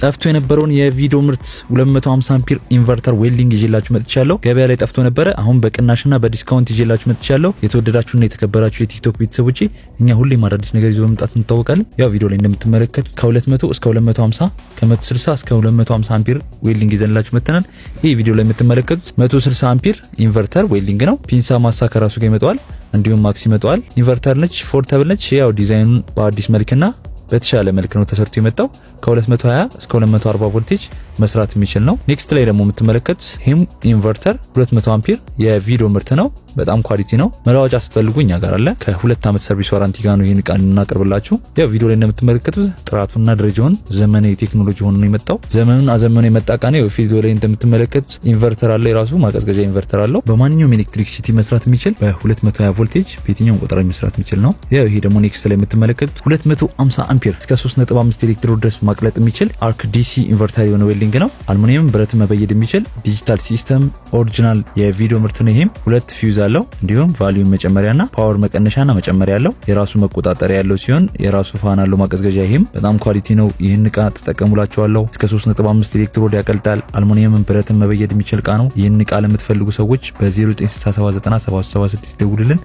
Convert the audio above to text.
ጠፍቶ የነበረውን የቪዶ ምርት 250 አምፒር inverter welding ይዤላችሁ መጥቻለሁ። ገበያ ላይ ጠፍቶ ነበረ። አሁን በቅናሽና በ discount ይዤላችሁ መጥቻለሁ። የተወደዳችሁና የተከበራችሁ የቲክቶክ ቤተሰቦቼ፣ እኛ ሁሌም አዳዲስ ነገር ይዞ በመምጣት እንታወቃለን። ያው ቪዲዮ ላይ እንደምትመለከቱት ከ200 እስከ 250፣ ከ160 እስከ 250 አምፒር welding ይዘንላችሁ መጥተናል። ይህ ቪዲዮ ላይ የምትመለከቱት 160 አምፒር inverter welding ነው። ፒንሳ ማሳ ከራሱ ጋር ይመጣዋል። እንዲሁም ማክስ ይመጣዋል። Inverter ነች፣ portable ነች። ያው ዲዛይኑን በአዲስ መልክና በተሻለ መልክ ነው ተሰርቶ የመጣው። ከ220 እስከ 240 ቮልቴጅ መስራት የሚችል ነው። Next ላይ ደግሞ የምትመለከቱት ይህም inverter 200 አምፒር የቪዶ ምርት ነው። በጣም quality ነው። መለዋወጫ ስትፈልጉ እኛ ጋር አለ። ከ2 ዓመት service warranty ጋር ነው ይህን እቃ እናቀርብላችሁ። ያው ቪዲዮ ላይ እንደምትመለከቱት ጥራቱና ደረጃውን ዘመናዊ ቴክኖሎጂ ሆኖ ነው የመጣው። ዘመኑን አዘመኑ የመጣ እቃ ነው። ቪዲዮ ላይ እንደምትመለከቱት inverter አለ፣ የራሱ ማቀዝቀዣ inverter አለው። በማንኛውም electricity መስራት የሚችል፣ በ220 ቮልቴጅ በየትኛውም ቆጣሪ መስራት የሚችል ነው። ያው ይሄ ደግሞ next ላይ የምትመለከቱት 250 አምፒር እስከ 3.5 ኤሌክትሮድ ድረስ ማቅለጥ የሚችል arc DC inverter የሆነ welding ነው። አልሙኒየም ብረት መበየድ የሚችል digital system original የቪዶ ምርት ነው። ይሄም ሁለት ፊውዝ አለው። እንዲሁም volume መጨመሪያና power መቀነሻና መጨመሪያ ያለው፣ የራሱ መቆጣጠሪያ ያለው ሲሆን የራሱ fan አለው ማቀዝቀዣ። ይሄም በጣም quality ነው። ይህን እቃ ተጠቀሙላቸዋለሁ። እስከ 3.5 ኤሌክትሮድ ያቀልጣል። አልሙኒየምን ብረትን መበየድ የሚችል እቃ ነው። ይህን እቃ ለምትፈልጉ ሰዎች በ09679776 ደውሉልን።